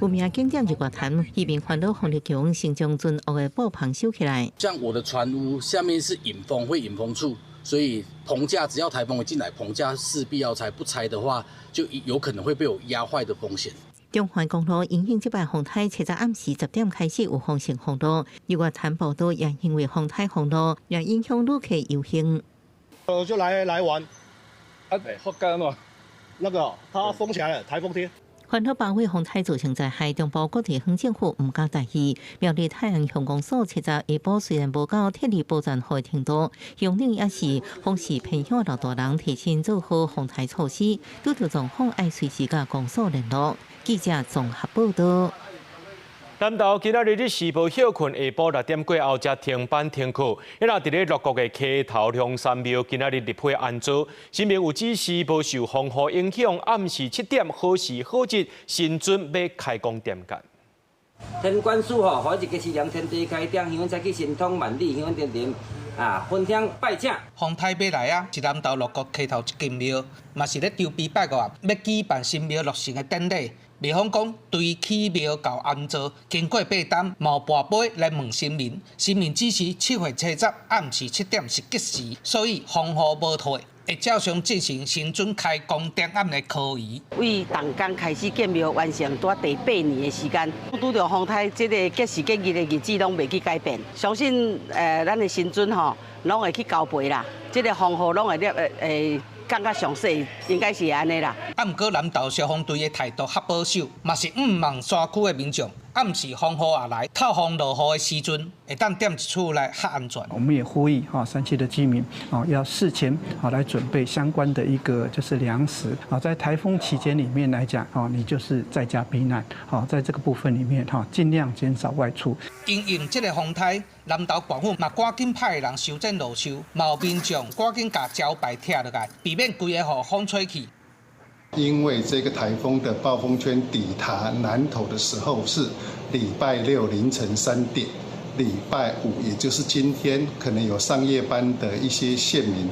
有名景點日月潭，漁民煩惱風力強，先將船屋的布棚收起來。像我的船屋下面是引風，會引風處，所以棚架只要颱風一進來，棚架勢必要拆，不拆的話就有可能會被我壓壞的風險。中環公路因應這擺風颱，七十暗時10點開始預防性封路，日月潭步道也因為風颱封路，也影響旅客遊行。我就來來玩，啊，好幹嘛？那個它封起來了，颱風天。環島八尾風颱造成災害，中部各地方政府毋敢大意。苗栗泰安鄉公所七十下晡雖然無到撤離保全戶的程度，鄉長也是風勢偏鄉老大人提醒做好防颱措施，拄著狀況愛隨時佮公所聯絡。記者綜合報道。南投今仔日日時無歇睏，下晡6點過後才停班停課。啊若佇咧六股的溪頭龍山廟，今仔日立碑安祖，神明有指示無受風雨影響，暗時7點好時好節，神尊欲開工點醮。天官賜吼，予一个是量天地開張，香再去神通萬里，香點點啊，焚香拜請。風颱欲來啊，是南投六股溪頭一間廟，嘛是咧籌備拜五啊，欲舉辦神廟落成的典禮。廟方講，對起廟到安祖，經過8冬，嘛有跋杯來問神明，神明指示7月70暗時7點是吉時，所以風雨無退，會照常進行神尊開工點頷的科儀。為動工開始建廟完成，拄仔第八年的時間，拄著風颱這个吉時吉日的日子攏袂去改變，相信咱的神尊吼，攏會去交陪啦，這个風雨攏會咧降較詳細，應該是按呢啦。啊，毋過南投消防隊的態度較保守，嘛是向望山區的民眾愛暗時風雨也來，透風落雨的時陣，會當踮一厝內較安全。我們也呼籲哈山區的居民啊，要事前啊來準備相關的一個就是糧食啊，在颱風期間裡面來講啊，你就是在家避難，好，在這個部分裡面哈，盡量減少外出。因應這個風颱，南投縣府嘛趕緊派人修剪路樹，嘛有民眾趕緊共招牌拆落來，避免規个予風吹去。因為這個颱風的暴風圈抵達南投的時候是禮拜六凌晨3點，禮拜五也就是今天，可能有上夜班的一些縣民，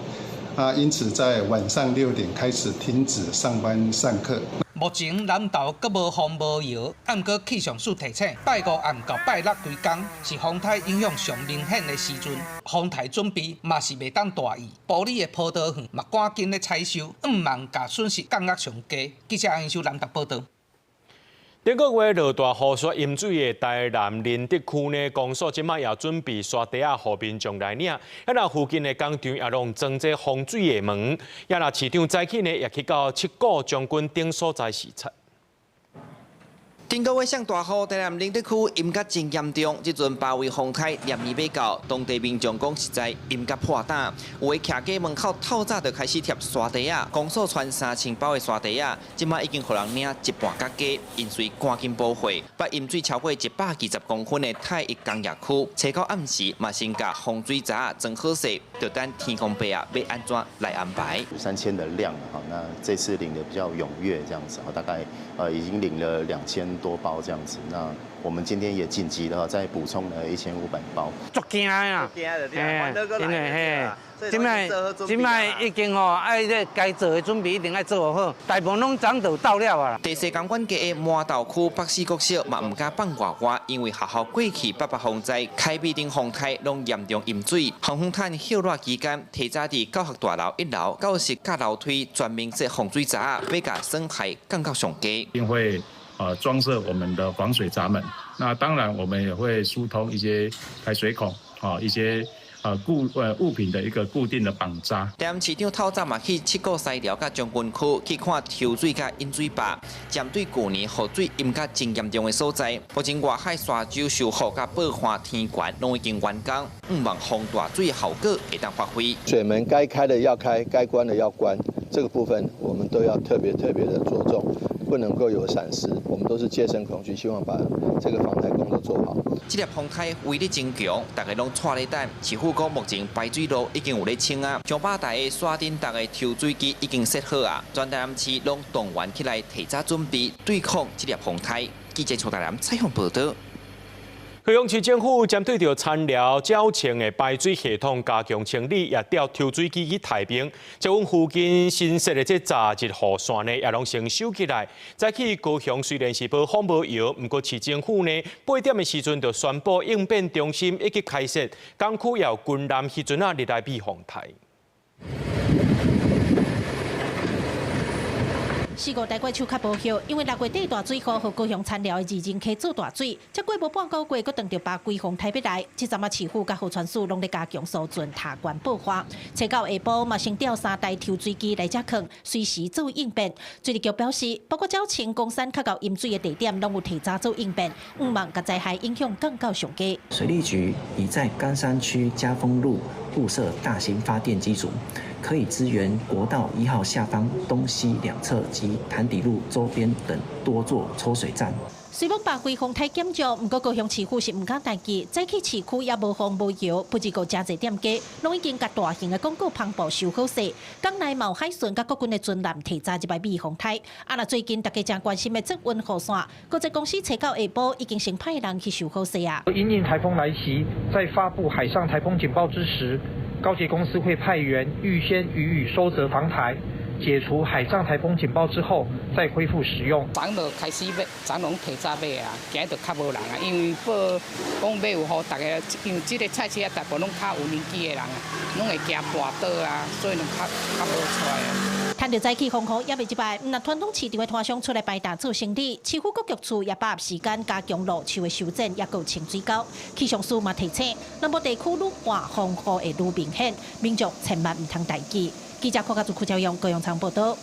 啊，因此在晚上6點開始停止上班上課。目前南投閣無風無搖，毋過氣象署提醒，拜五暗到拜六規工是風颱影響上明顯的時陣，風颱準備嘛是袂當大意。埔里的葡萄園嘛趕緊咧採收，向望共損失降到上低。記者楊秀南投報道。頂個月落大雨，煞淹水的台南仁德區呢，公所這擺也準備沙袋仔，予民眾來領。啊，若附近的工廠也攏裝這防水的門。啊，若市長早起呢，也去到七股將軍等所在視察。頂個月上大雨，台南仁德區淹甲真嚴重。這陣八位風颱連綿欲到，當地民眾講實在淹甲破膽。有的徛家門口透早就開始貼沙袋仔，公所傳3000包的沙袋仔，這擺已經予人領一半較加，淹水趕緊補貨。捌淹水超過120公分的泰一工業區，初九暗時嘛先共防水閘裝好勢，就等天公伯啊欲按怎來安排。 3000的量哈，那這次領的比較踴躍，這樣子，大概已經領了2000多包這樣子，那我們今天也緊急的再補充了1500包。足驚啊！真的嘿，這擺這擺已經吼，愛這該做的準備一定愛做好，大部分攏早就到了啊。第四公館街的麻豆區北四國小嘛毋敢放外外，因為學校過去八八風災、開美等風颱攏嚴重淹水。紅紅毯歇熱期間，提早佇教學大樓一樓到石架樓梯全面設防水閘，欲共損害降到上低。一定會裝設我們的防水閘門，那當然我們也會疏通一些排水孔，啊，一些物品的一個固定的綁紮。台南市長透早嘛去七股西寮佮將軍區去看抽水佮引水壩，針對舊年雨水淹甲真嚴重的所在，目前外海沙洲修復佮報岸天懸攏已經完工，向望防大水效果會當發揮。水門該開的要開，該關的要關，這個部分我們都要特別特別的着重。不能夠有閃失，我們都是戒慎恐懼，希望把這個防台工作做好。這粒風颱威力真強，大家攏掣咧等。市府講目前排水路已經有咧清啊，上百台的山頂逐个抽水機已經設好啊，全台南市攏動員起來提早準備對抗這粒風颱。記者蔡台南採訪報道。高雄市政府針對著田寮鳥清的排水系統加強清理，也調抽水機去太平。捷運附近新設的這閘日雨傘呢，也攏先收起來。早起高雄雖然是無風無搖，毋過市政府呢8點的時陣就宣布應變中心已經開設，港區也有軍艦彼陣仔入來避風颱。四五台過樹較無葉，因為6月底大水雨，予高雄田寮的二仁溪做大水，才過無半個月，閣當著八歸風颱欲來。這陣仔市府佮河川署攏咧加強疏浚、塔關報岸。初九下晡嘛，先調三台抽水機來遮囥，隨時做應變。水利局表示，包括鳥清、岡山較𠢕淹水的地點，攏有提早做應變，向望共災害影響降到上低。水利局已在岡山區嘉豐路布設大型發電機組。可以支援國道1號下方東西兩側及潭底路周邊等多座抽水站。雖罔百幾風颱減少，毋過高雄市府是毋敢怠記，早起市區也無風無搖，不只過誠濟店家，攏已經共大型的廣告帆布收好勢。港內嘛有海巡佮國軍的船艦提早入來避風颱。啊，若最近大家誠關心的捷運雨傘，高捷公司初九下晡已經先派人去收好勢啊。因應颱風來襲，在發布海上颱風警報之時，高捷公司會派員預先予以收責防台，解除海上颱風警報之後再恢復使用。昨就開始買，昨攏提早買啊，今日就較無人啊，因為報講欲有雨，大家因為這個菜市啊，大部分攏較有年紀的人啊，攏會驚跋倒啊，所以攏較較無出來啊。趁著早起風雨猶未入來，毋但傳統市場的攤商出來擺檔做生意，市府各局處也把握時間加強路樹的修剪，抑閣清水溝。氣象署嘛提醒，南部地區愈旱風雨會愈明顯，民眾千萬毋通大意。記者郭家祖、柯昭勇、高陽倉報道。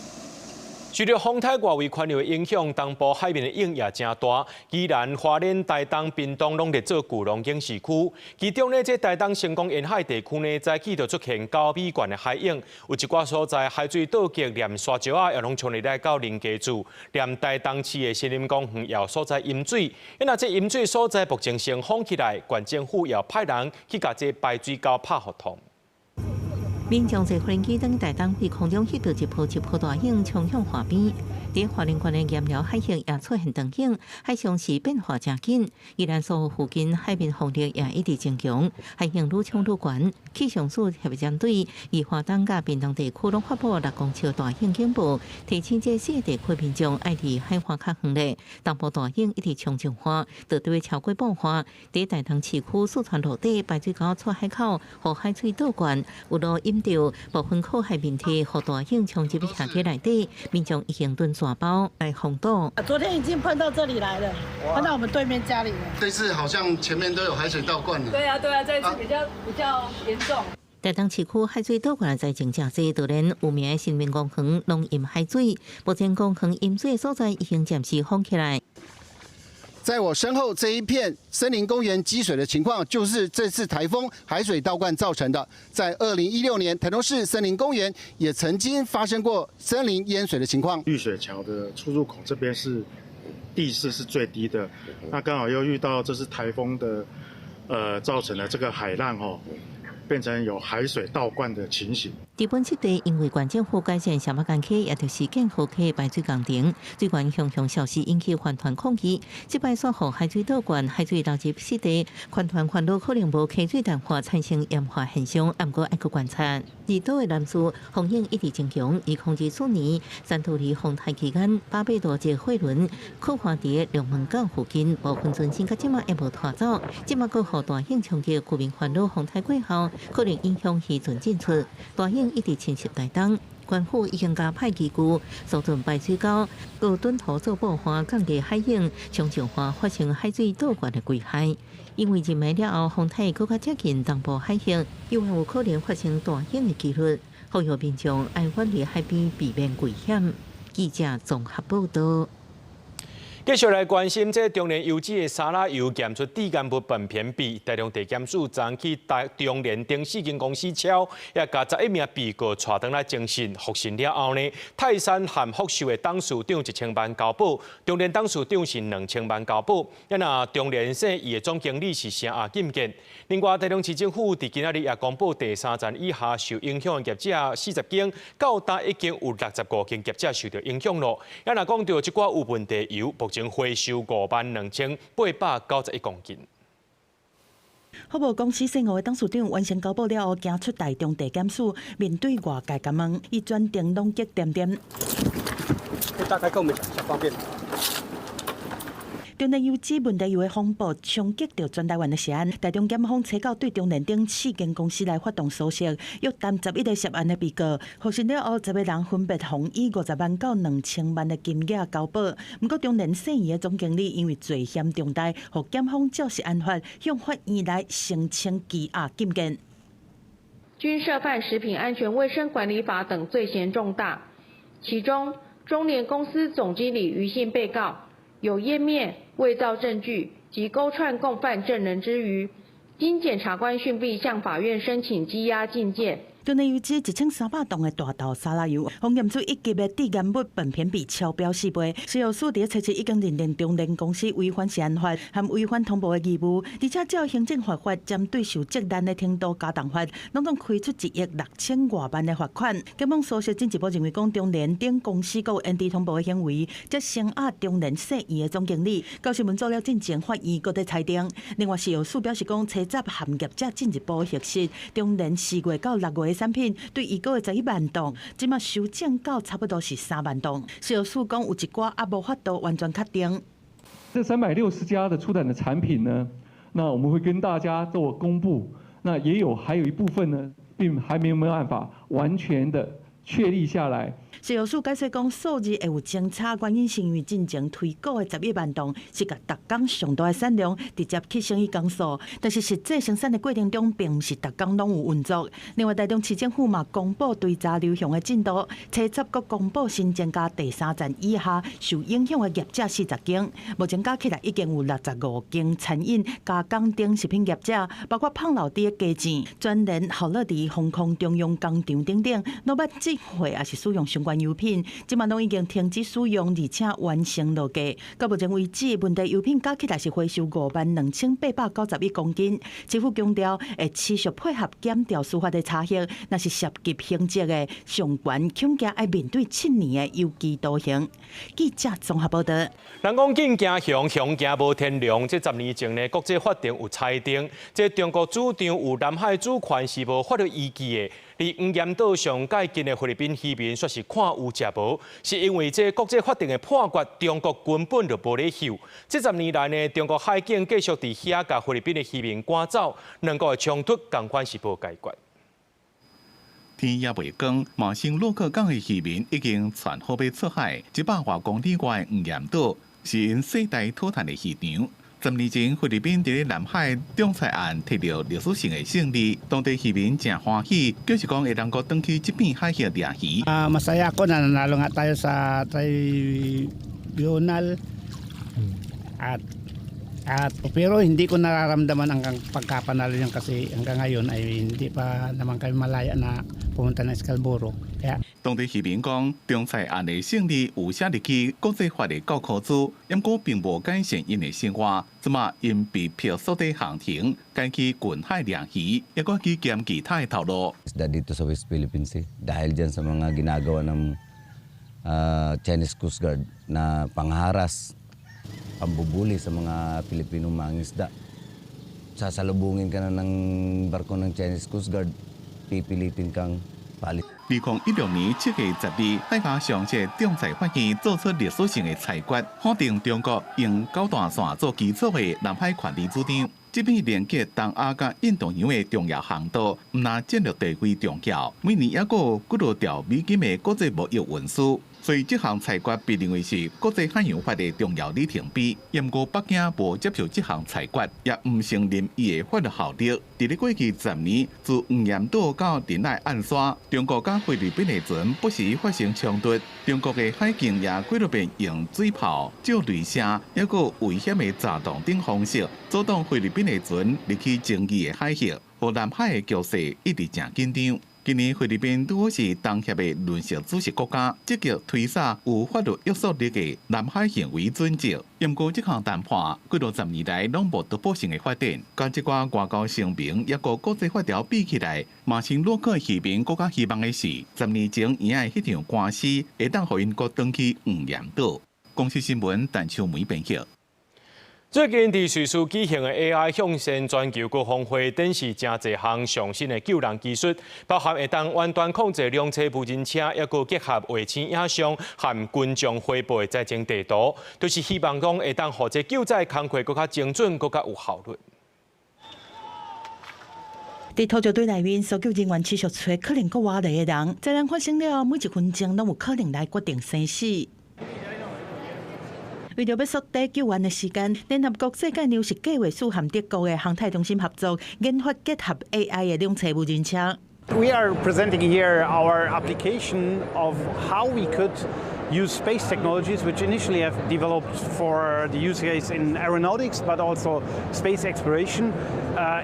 受著風颱外圍環流的影響，東部海面的湧也誠大。宜蘭、花蓮、台東、屏東攏佇做巨浪警示區。其中呢，這台東成功沿海地區呢，早起就出現9米懸的海湧，有一寡所在海水倒灌，連沙石仔也攏衝入來到人家厝，連台東市的森林公園也有所在淹水。若這淹水所在目前先封起來，縣政府也派人去共這排水溝拍予通。民眾坐無人機佇台東飛空中翕著一波一波大湧衝向岸邊。佇花蓮縣的鹽寮海域也出現長湧，海上是變化誠緊。宜蘭蘇澳附近海面風力也一直增強，海湧愈衝愈懸。氣象署特別針對宜花東佮屏東地區攏發布6公尺大湧警報，提醒這四個地區民眾愛離海岸較遠咧。東部大湧一直衝上岸，就對超過半岸。佇台東市區四川路底排水溝出海口，予海水倒灌，有路淹著部分靠海面堤，予大湧衝入徛家內底，民眾已經囤沙包來防堵。昨天已經噴到這裡來了，噴到我們對面家裡了。這次好像前面都有海水倒灌了。對啊對啊，這次比較嚴重。台東市區海水倒灌的災情誠濟，就連有名的森林公園攏淹海水。目前公園淹水的所在已經暫時封起來。在我身後這一片森林公園積水的情況，就是這次颱風海水倒灌造成的。在2016年，台東市森林公園也曾經發生過森林淹水的情況。濾水橋的出入口這邊是地勢是最低的，那剛好又遇到這次颱風的，造成了這個海浪哦，變成有海水倒灌的情形。日本濕地因為縣政府改建小馬干溪，也就是建和溪排水工程，水源雄雄消失，引起環團抗議。這擺煞予海水倒灌，海水流入濕地，環團煩惱可能無溪水淡化產生鹽化現象，毋過愛閣觀察。離島的南勢風湧一直增強，2024年珊兔離風台期間，800多隻貨輪靠岸佇龍門港附近，部分船隻到這馬猶無拖走，這馬閣予大湧衝擊，居民煩惱風台過後可能影響漁船進出，大湧一直侵襲台東，縣府已經加派機具疏浚排水溝，閣躉土做布岸，降低海湧衝上岸發生海水倒灌的危害。因為入暝了後，風台閣較接近東部海域，猶有可能發生大湧的機率，呼籲民眾愛遠離海邊，避免危險。記者綜合報導。繼續來關心，這中煉油脂的沙拉油檢出致癌物苯偏芘，台中地檢署昨去台中聯頂四間公司抄，也共11名被告帶轉來偵訊，複訊了後呢，泰山和福壽的董事長1000萬交保，中聯董事長是2000萬交保。啊，若中聯姓伊的總經理是聲押禁見。另外，台中市政府佇今仔日也公布第三層以下受影響的業者40間，到今已經有65間業者受著影響囉。啊，若講著這寡有問題油，目前回收52,891公斤。福報公司姓吳的董事長完成交保了後，行出台中地檢署，面對外界詰問，伊全程攏激恬恬。大概跟我們講一下方便。中煉油脂問題油的風暴衝擊著全台灣的食安，台中檢方揣到對中聯頂四間公司來發動搜索，約談11個涉案的被告，複訊了後，10個人分別予以50萬到2000萬的金額交保。毋過中聯姓余的總經理因為罪嫌重大，予檢方照實案發，向法院來申請羈押禁見。均涉犯食品安全衛生管理法等罪嫌重大，其中中聯公司總經理余姓被告有湮滅、偽造證據及勾串共犯證人之虞，經檢察官訊畢，向法院申請羈押禁見。中煉油脂1300磅的大豆沙拉油，予驗出一級的致癌物苯偏芘超標四倍。食藥署佇初七已經認定中煉公司違反食安法和違反通報的義務，而且照行政罰法針對受責難的程度加重罰，攏總開出1億6000外萬的罰款。檢方訴訟進一步認為，講中聯頂公司閣有延遲通報的行為，才聲押中聯姓余的總經理。交新聞做了進前法院閣佇裁定。另外，食藥署表示講，查查和業者進一步核實，中聯4月到6月的產品對預估的11萬磅，這馬修正到差不多是3萬磅。食藥署講有一寡猶無法度完全確定。這360家的出產的產品呢，那我們會跟大家做公布。那也有還有一部分呢，並還沒有辦法完全的確立下來。食藥署解釋講，數字會有增差，原因是因為進前推估的11萬噸是共逐工上大的產量直接去乘以工數，但是實際生產的過程中並毋是逐工攏有運作。另外，台中市政府嘛公布追查劉雄的進度，初十閣公布新增加第三站以下受影響的業者40間，目前加起來已經有65間餐飲、加工等食品業者，包括胖老爹雞店、全聯、好樂迪、防空中央工廠等等，攏捌進貨抑是使用相關油品，這馬攏已經停止使用，而且完成落架。到目前為止，問題油品加起來是回收52,891公斤。政府強調會持續配合檢調司法的查核，若是涉及刑責的，上懸恐驚愛面對7年的有期徒刑。記者綜合報道。人講見驚熊，熊驚無天良。這10年前呢，國際法庭有裁定，這中國主張有南海主權是無法律依據的。佇黃岩島上蓋近的菲律賓漁民，煞是看有食無，是因為這國際法庭的判決，中國根本就無咧翕。這十年來呢，中國海警繼續佇遐共菲律賓的漁民趕走，兩國的衝突仝款是無解決。天也未光，麻生洛克港的漁民已經船好欲出海，100外公里外的黃岩島是𪜶世代討趁的漁場。10年前，菲律賓佇咧南海仲裁案提著歷史性的勝利，當地漁民誠歡喜，就是講會當閣轉去這片海域掠魚。 Ah, masaya ako na nanalo nga tayo sa tribunal. At pero hindi ko nararamdaman ang pagkapanalo niyan kasi hanggang ngayon ay hindi pa naman kami malaya na pumunta ng Scarborough. Kaya 當地漁民講，仲裁案的勝利有寫入去國際法的教科書，毋過並無改善𪜶的生活。這馬𪜶被迫鎖佇航庭，趕去近海掠魚，抑閣去兼其他的頭路。 Isda dito sa West Philippine Sea dahil dyan sa mga ginagawa ng Chinese Coast Guard na pangharas, pambubuli sa mga Pilipinong mangingisda. Sasalubungin ka na ng barko ng Chinese Coast Guard, pipilitin kang paalis. 2016年7月10日，海峽上這仲裁法院做出歷史性的裁決，否定中國用九段線做基礎的南海權利主張。這片連接東亞佮印度洋的重要航道，毋但戰略地位重要，每年猶閣有幾若兆美金的國際貿易運輸。所以這項裁決被認為是國際海洋法的重要里程碑。毋過北京無接受這項裁決，也毋承認伊的法律效力。佇咧過去十年，自黃岩島到仁愛岸線，中國佮菲律賓的船不時發生衝突。中國的海警也幾若遍用水炮、照雷射，抑閣危險的炸彈等方式，阻擋菲律賓的船入去爭議的海域，予南海的局勢一直誠緊張。今年菲律賓拄好是東協的輪值主席國家，積極推捒有法律約束力的南海行為準則。毋過這項談判幾若十年來攏無突破性的發展，佮這寡外交聲明抑閣國際法條比起來，麻生洛克漁民閣較希望的是，十年前贏的彼場官司會當予𪜶閣轉去黃岩島。公視新聞陳秋梅編輯。最近佇瑞士舉行的 AI 向善全球高峰會，展示誠濟項上新的救人技術，包含會當遠端控制量測無人車，抑閣結合衛星影像和軍情回報的災情地圖，都是希望講會當予這救災工課閣較精準、閣較有效率。佇土石堆內面，搜救人員持續揣可能閣活著的人，災難發生了，每一分鐘攏有可能來決定生死。為著欲縮短救援的時間，聯合國世界糧食計劃署和德國的航太中心合作，研發結合 AI 的量測無人車。 We are presenting here our application of how we could use space technologies, which initially have developed for the use case in aeronautics, but also space exploration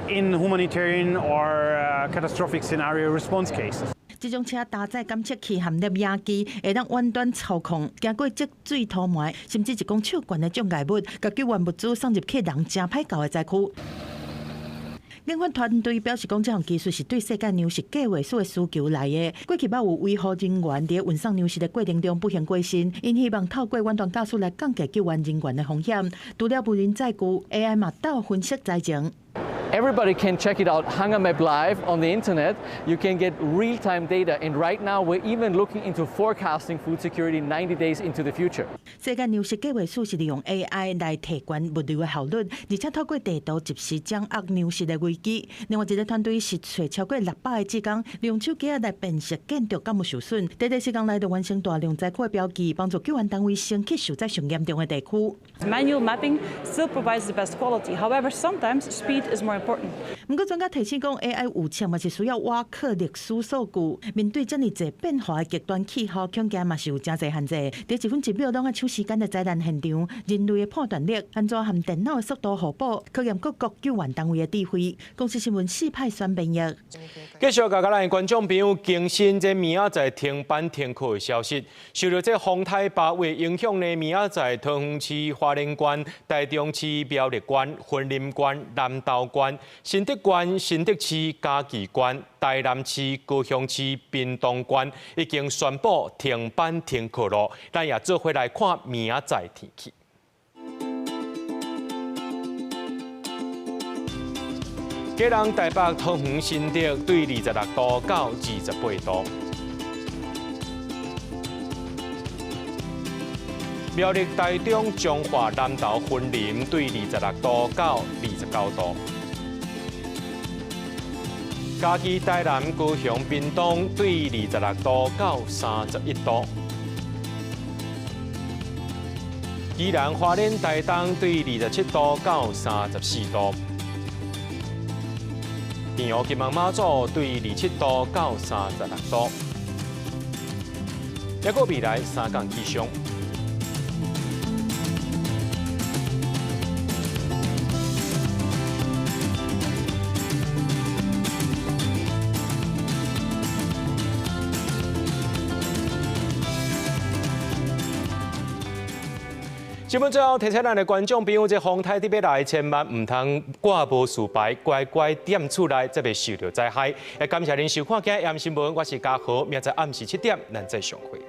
in humanitarian or catastrophic scenario response cases. 這種車搭載監測器和攝影機，會當遠端操控，經過積水塗埋，甚至一公尺懸的障礙物，共救援物資送入去人誠歹到的災區。研發團隊表示，講這項技術是對世界糧食計劃署的需求來的。過去捌有維護人員佇運送糧食的過程中不幸過身，𪜶希望透過遠端駕駛來降低救援人員的風險。除了無人載具，AI 嘛鬥分析災情。Everybody can check it out, Hunger Map Live on the internet. You can get real-time data, and right now we're even looking into forecasting food security 90 days into the future. 世界糧食計劃署是利用 AI 來提懸物流的效率，而且透過地圖及時掌握糧食的危機。另外一個團隊是揣超過600個志工，利用手機仔來辨識建築敢有受損，短短時間內就完成大量災區的標記，幫助救援單位先去受災上嚴重的地區。 Manual mapping still provides the best quality. However, sometimes speed is more important. 毋過專家提醒講，AI 預測嘛是需要倚靠歷史數據。面對遮爾濟變化的極端氣候，恐驚嘛是有誠濟限制。佇一分一秒攏愛搶時間的災難現場，人類的判斷力按怎和電腦的速度互補，考驗各國救援單位的智慧。公視新聞四派選編譯。繼續共咱的觀眾朋友更新這明仔載停班停課的消息。受著這風颱巴威影響呢，明仔載桃園市、花蓮縣、台中市、苗栗縣、雲林縣、南投縣、新竹縣、新竹市、嘉義縣、台南市、高雄市、屏東縣已經宣布停班停課囉。咱也做伙來看明仔載天氣。基隆、台北、桃園、新竹對26度到28度。苗栗、台中、彰化、南投、雲林對26度到29度。嘉義、台南、高雄、屏東對26度到31度。宜蘭、花蓮、台東對27度到34度。澎湖、金門、馬祖對27度到36度。抑閣未來三工氣象。新聞最後提醒咱的觀眾朋友，這風颱特別來，千萬毋通掛無事牌，乖乖踮厝內，才袂受著災害。也感謝您收看今日新聞，我是嘉豪，明仔暗時7點，咱再相會。